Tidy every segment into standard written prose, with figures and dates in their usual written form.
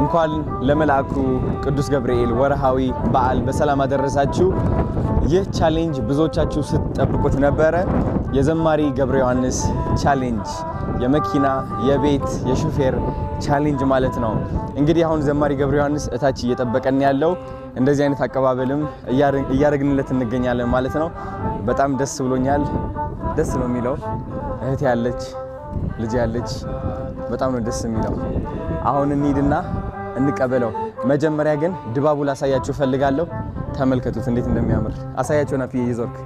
እንኳን ለመልአኩ ቅዱስ ገብርኤል ወርሃዊ በዓል በሰላም አደረሳችሁ። ይህ challenge ብዙዎቻችሁ ስትጠብቁት ነበረ። የዘማሪ ገብረ ዮሐንስ challenge፣ የመኪና፣ የቤት፣ የሹፌር challenge ማለት ነው። እንግዲህ አሁን ዘማሪ ገብረ ዮሐንስ እታች እየጠበቀን ያለው፣ እንደዚህ አይነት አቀባበልም እያደረግንለት እንገኛለን ማለት ነው። በጣም ደስ ብሎኛል። ደስ ነው የሚለው። እህቴ ያለች፣ ልጅ ያለች፣ በጣም ነው ደስ የሚለው። አሁን እንሂድና እንቀበለው። መጀመሪያ ግን ድባቡ ላሳያችሁ እፈልጋለሁ። ተመልከቱት እንዴት እንደሚያምር። አሳያቸው ናፍዬ ይዞርክ።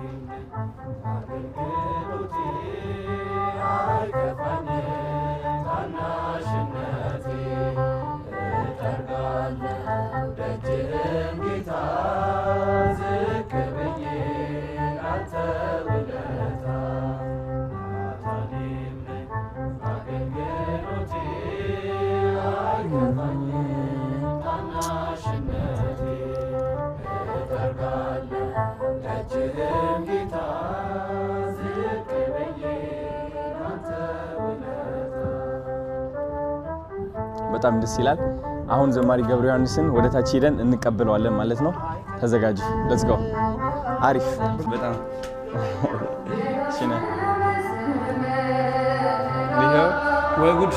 በጣም ደስ ይላል። አሁን ዘማሪ ገብረ ዮሐንስን ወደ ታች ሄደን እንቀበለዋለን ማለት ነው። ተዘጋጁ። Let's go። አሪፍ፣ በጣም እሺ ነህ። ይኸው። ወይ ጉድ!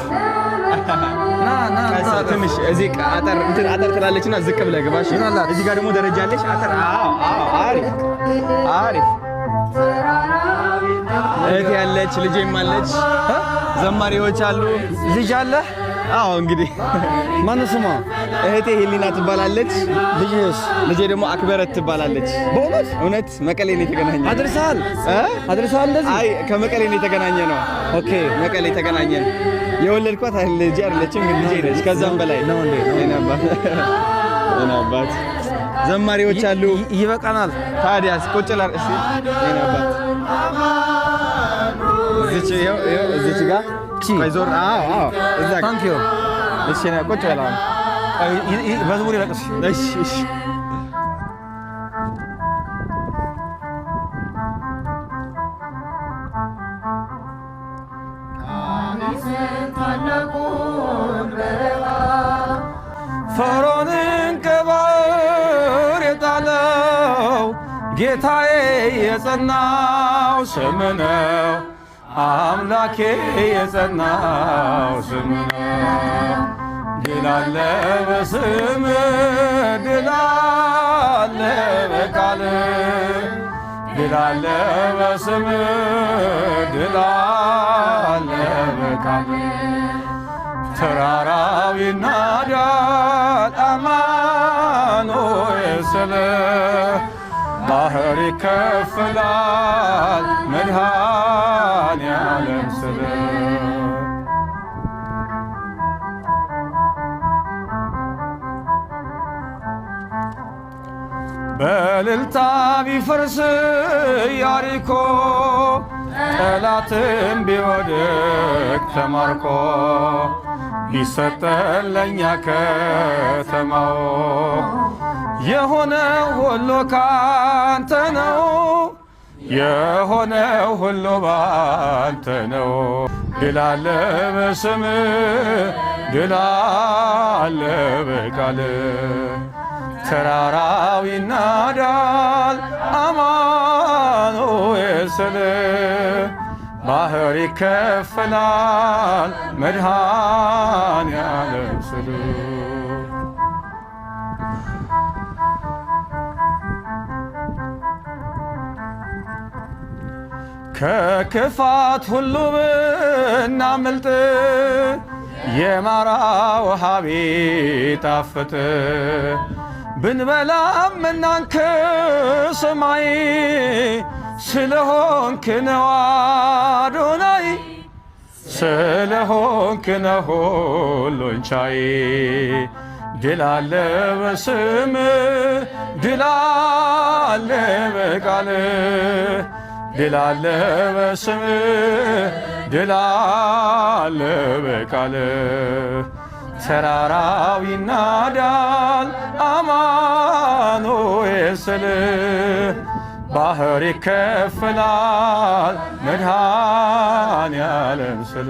ና ና። ቀስ ትንሽ እዚህ አጠር እንትን አጠር ትላለችና ዝቅ ብለህ ግባ። እሺ። እዚህ ጋር ደግሞ ደረጃ አለች። አጠር፣ አዎ፣ አሪፍ አሪፍ። እህቴ ያለች፣ ልጄም አለች፣ ዘማሪዎች አሉ። ልጅ አለ? አዎ እንግዲህ። ማነው ስሟ? እህቴ ሄሊና ትባላለች። ልጅስ? ልጄ ደግሞ አክበረት ትባላለች። በእውነት? እውነት፣ መቀሌ ነው የተገናኘ። አድርሰሃል? እ? አድርሰሃል እንደዚህ? አይ፣ ከመቀሌ ነው የተገናኘ ነው። Okay። መቀሌ ተገናኘን። የወለድኳት ልጄ አይደለችም፣ ግን ልጄ ነች። ከዛም በላይ ነው እንዴ? ነው። የኔ አባት፣ የኔ አባት፣ ዘማሪዎች አሉ። ይበቃናል። ታዲያስ ቁጭ ላር እስቲ የኔ አባት፣ እዚች፣ ይኸው ይኸው እዚች ጋር። ቆይ ዞር። አዎ፣ እዛ ጋር። Thank you። እሺ ና ቁጭ በል አሁን። መዝሙር ይለቅስ። እሺ። ፈርዖንን ከባሕር የጣለው ጌታዬ የጸናው ስም ነው። አምላኬ የጸናው ስም ነው። ድል አለ በስም፣ ድል አለ በቃል፣ ድል አለ በስም፣ ድል አለ በቃል። ተራራው ይናዳል አማኑኤል ስል፣ ባህር ይከፈላል መድኃኔዓለም ስል። በእልልታ ቢፈርስ ኢያሪኮ፣ ጠላትም ቢወድቅ ተማርኮ፣ ቢሰጠን ለእኛ ከተማው፣ የሆነ ሁሉ ካንተ ነው፣ የሆነ ሁሉ ባንተ ነው። ድል አለ በስም፣ ድል አለ በቃል፣ ተራራው ይናዳል አማኑኤል ስል፣ ባህር ይከፈላል መድኃኔዓለም ስል። ከክፋት ሁሉ ብናመልጥ፣ የማራ ውሃ ቢጣፍጥ፣ ብንበላም እናንክ ሰማይ፣ ስለሆንክ ነው አዶናይ፣ ስለሆንክ ነው ሁሉን ቻይ። ድል አለ በስም፣ ድል አለ በቃል፣ ድል አለ በስም፣ ድል አለ በቃል። ተራራው ይናዳል አማኑኤል ስል፣ ባህር ይከፈላል መድኃኔዓለም ስል።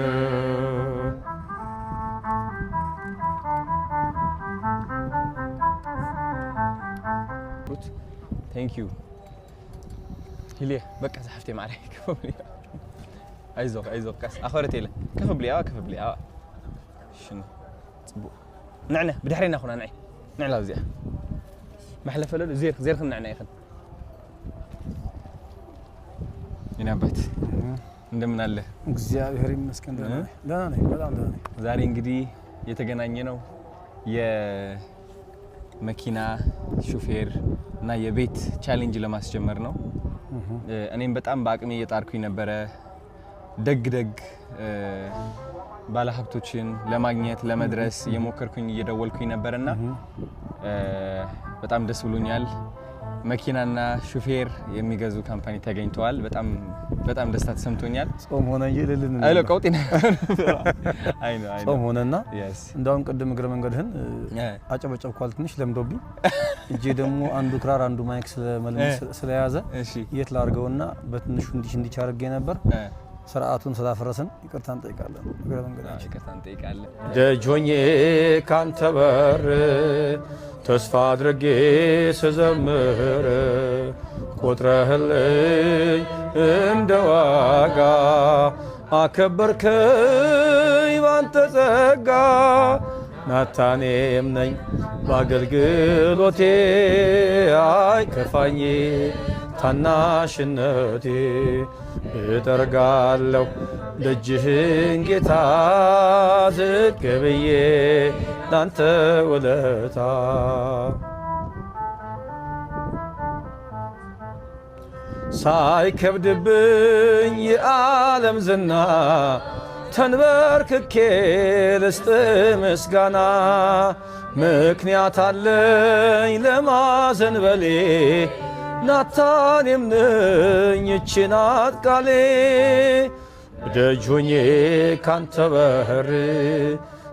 ያላችሁት። Thank you ሂልየ። በቃ ዝሓፍቴ ማዕረ ከፍ ብሊ፣ አይዞህ አይዞህ፣ ቀስ ኣኸረት የለ፣ ከፍ ብሊ፣ ኣዋ ከፍ ብሊ፣ ኣዋ ሽኑ ፅቡቅ። ንዕነ ብድሕሪና ኩና፣ ንዒ ንዕላ እዚኣ መሕለፈ ለሉ ዜር ዜርክን ንዕና ይኽን። የኔ አባት እንደምን አለ? እግዚአብሔር ይመስገን ደህና ነኝ። ደህና ነኝ፣ በጣም ደህና ነኝ። ዛሬ እንግዲህ የተገናኘ ነው የመኪና ሹፌር እና የቤት challenge ለማስጀመር ነው። እኔም በጣም በአቅሜ እየጣርኩኝ ነበረ ደግ ደግ ባለሀብቶችን ለማግኘት ለመድረስ እየሞከርኩኝ እየደወልኩኝ ነበረና በጣም ደስ ብሎኛል። መኪናና ሹፌር የሚገዙ company ተገኝተዋል። በጣም በጣም ደስታ ተሰምቶኛል። ጾም ሆነ እንጂ እልል እንል አይሎ ነበር። ቀውጢ አይ ነው አይ ነው። ጾም ሆነና Yes. እንዳውም ቅድም እግረ መንገድህን አጨበጨብኳል፣ ትንሽ ለምዶብኝ እጄ ደግሞ አንዱ ክራር አንዱ mic ስለያዘ የት ላድርገውና በትንሹ እንዲህ እንዲህ አድርጌ ነበር። ስርዓቱን ስላፈረስን ይቅርታ እንጠይቃለን። እግረ መንገዳችን ይቅርታ እንጠይቃለን። ደጅ ሆኜ ካንተ በር ተስፋ አድርጌ ስዘምር ቆጥረህልኝ እንደ ዋጋ አከበርከኝ ባንተ ጸጋ። ናታኔም ነኝ በአገልግሎቴ አይከፋኝ ታናሽነቴ። እጠርጋለሁ ደጅህን ጌታ ዝቅ ብዬ ላንተ ውለታ። ሳይከብድብኝ የዓለም ዝና ተንበርክኬ ልስጥ ምስጋና። ምክንያት አለኝ ለማዘንበሌ፣ ናታኔም ነኝ ይህች ናት ቃሌ። ደጅ ሆኜ ካንተ በር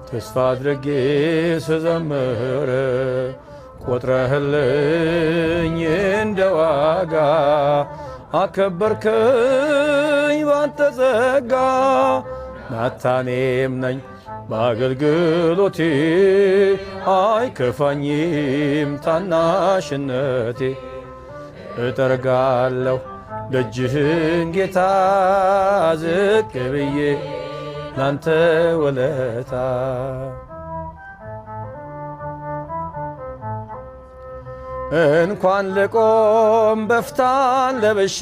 ተስፋ አድርጌ ስዘምር ቆጥረህልኝ እንደ ዋጋ አከበርከኝ ባንተ ጸጋ። ናታኔም ነኝ በአገልግሎቴ አይከፋኝም ታናሽነቴ። እጠርጋለሁ ደጅህን ጌታ ዝቅ ብዬ ላንተ ውለታ። እንኳን ልቆም በፍታን ለብሼ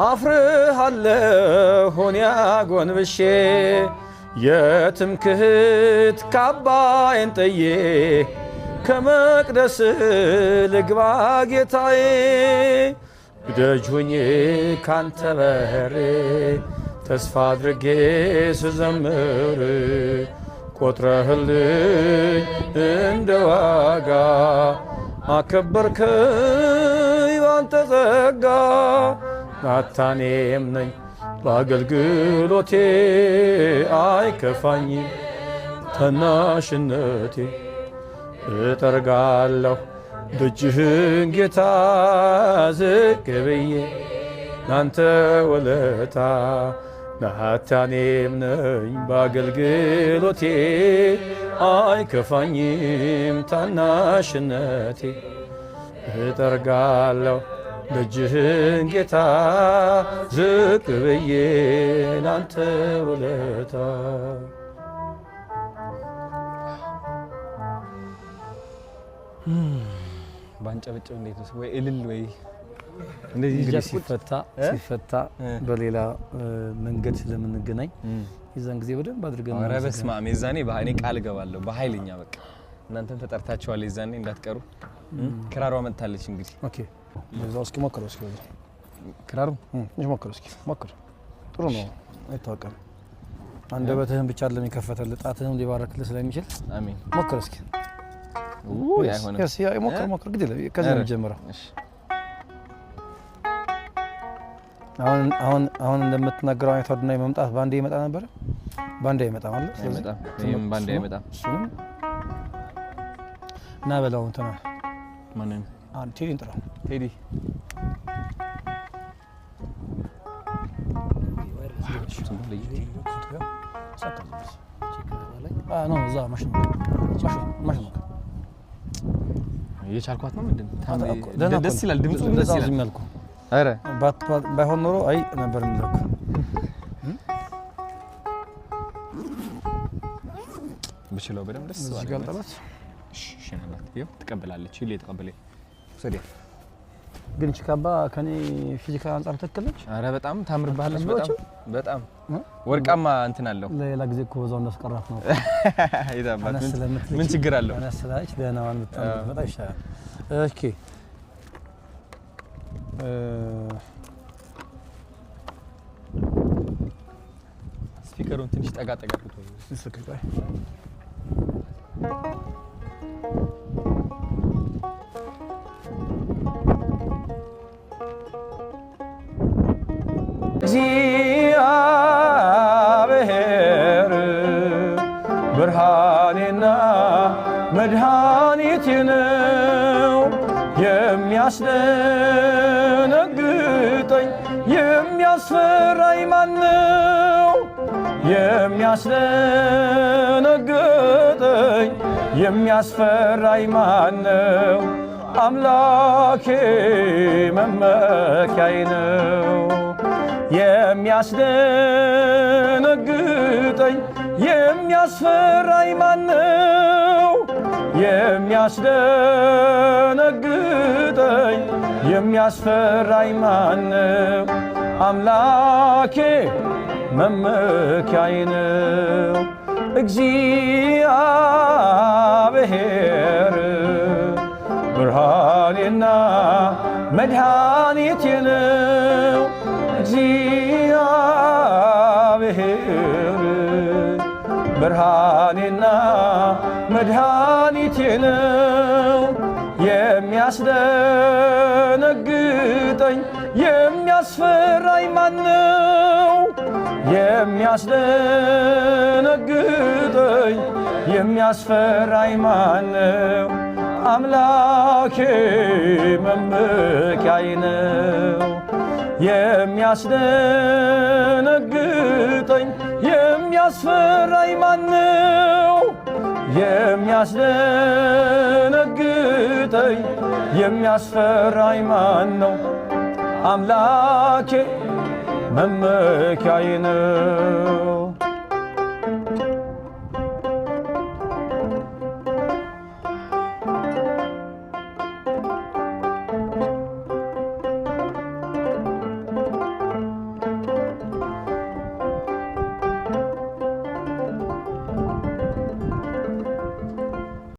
አፍርሃለሁ እኔ አጎንብሼ። የትምክህት ካባዬን ጥዬ ከመቅደስ ልግባ ጌታዬ። ደጅ ሆኜ ካንተ በር ተስፋ አድርጌ ስዘምር ቆጥረህልኝ እንደ ዋጋ አከበርከኝ ባንተ ጸጋ። ናታኔም ነኝ በአገልግሎቴ አይከፋኝም ታናሽነቴ። እጠርጋለሁ ደጅህን ጌታ ዝቅ ብዬ ላንተ ውለታ። ናታኔም ነኝ በአገልግሎቴ አይከፋኝም ታናሽነቴ። እጠርጋለሁ ደጅህን ጌታ ዝቅ ብዬ ላንተ ውለታ። ባንጨበጭብ እንዴት ነው? ወይ እልል ወይ እንደዚህ እንግዲህ ይዣት ቁጭ ሲፈታ ሲፈታ በሌላ መንገድ ስለምንገናኝ የዛን ጊዜ በደንብ አድርገን ኧረ በስመ አብ፣ የዛኔ እኔ ቃል እገባለሁ በኃይለኛ። በቃ እናንተም ተጠርታችኋል፣ የዛኔ እንዳትቀሩ። ክራሯ መጥታለች እንግዲህ። Okay፣ በዛው እስኪ ሞክረው እስኪ በዛው ክራሩ ትንሽ ሞክረው እስኪ ሞክር። ጥሩ ነው፣ አይታወቅም። አንደበትህን ብቻ አይደለም የከፈተልህ፣ ጣትህን ሊባረክልህ ስለሚችል አሜን። ሞክር እስኪ። ውይ አይሆንም። Yes፣ yeah ሞክር ሞክር፣ ግድ የለም፣ ከዚህ ነው የሚጀምረው። እሺ። አሁን አሁን አሁን እንደምትናገረው አይነት አዶናይ መምጣት ባንዴ ይመጣ ነበረ? ባንዴ አይመጣም አለ። ስለዚህ አይመጣም። ይሄም ባንዴ አይመጣም። እሱንም እና በለው እንትና ማንን? አንድ ቴዲን ጥራው። ቴዲ። No፣ እዛ ማሽኑ ማሽኑ ማሽኑ። የቻልኳት ነው ምንድን ደህና እኮ ደስ ነው። ይላል፣ ድምፁ ለዛ ደስ ነው ይላል። ዝም ያልኩህ። ኧረ ባይሆን ኖሮ አይ ነበር የሚለው እኮ። ብችለው በደምብ ደስ እዚህ ባለኝ። ጋር ልጠባት። እሺ፣ እሺ ናት። ይኸው ትቀበላለች። ሁሌ ተቀበለ። ውሰድ። ግን እቺ ካባ ከኔ physical አንጻር ትክክል ነች። ኧረ በጣም ታምርብሃለች። በጣም በጣም እ? ወርቃማ እንትን አለው። ለሌላ ጊዜ እኮ በዛው እንዳስቀራት ነው። የታባት አነስ ስለምትል ምን ችግር አለው? አነስ ስላለች ደህናዋን ብትመጣ ይሻላል። Okay Speaker ኡን ትንሽ ጠጋ ጠጋ አድርጉት። ስልክ ቆይ። እግዚአብሔር ብርሃኔና መድኃኒቴ ነው። የሚያስደነግጠኝ የሚያስፈራኝ ማነው? የሚያስደነግጠኝ የሚያስፈራኝ ማነው? አምላኬ መመኪያዬ ነው። የሚያስደነግጠኝ የሚያስፈራኝ ማነው? የሚያስደነግጠኝ የሚያስፈራኝ ማነው? አምላኬ መመኪያዬ ነው። እግዚአብሔር ብርሃኔና መድኃኒቴ ነው። እግዚአብሔር ብርሃኔና መድኃኒቴ ነው። የሚያስደነግጠኝ የሚያስፈራኝ ማነው? የሚያስደነግጠኝ የሚያስፈራኝ ማነው? አምላኬ መመኪያዬ ነው። የሚያስደነግጠኝ የሚያስፈራኝ ማነው? የሚያስደነግጠኝ የሚያስፈራኝ ማነው? አምላኬ መመኪያዬ ነው።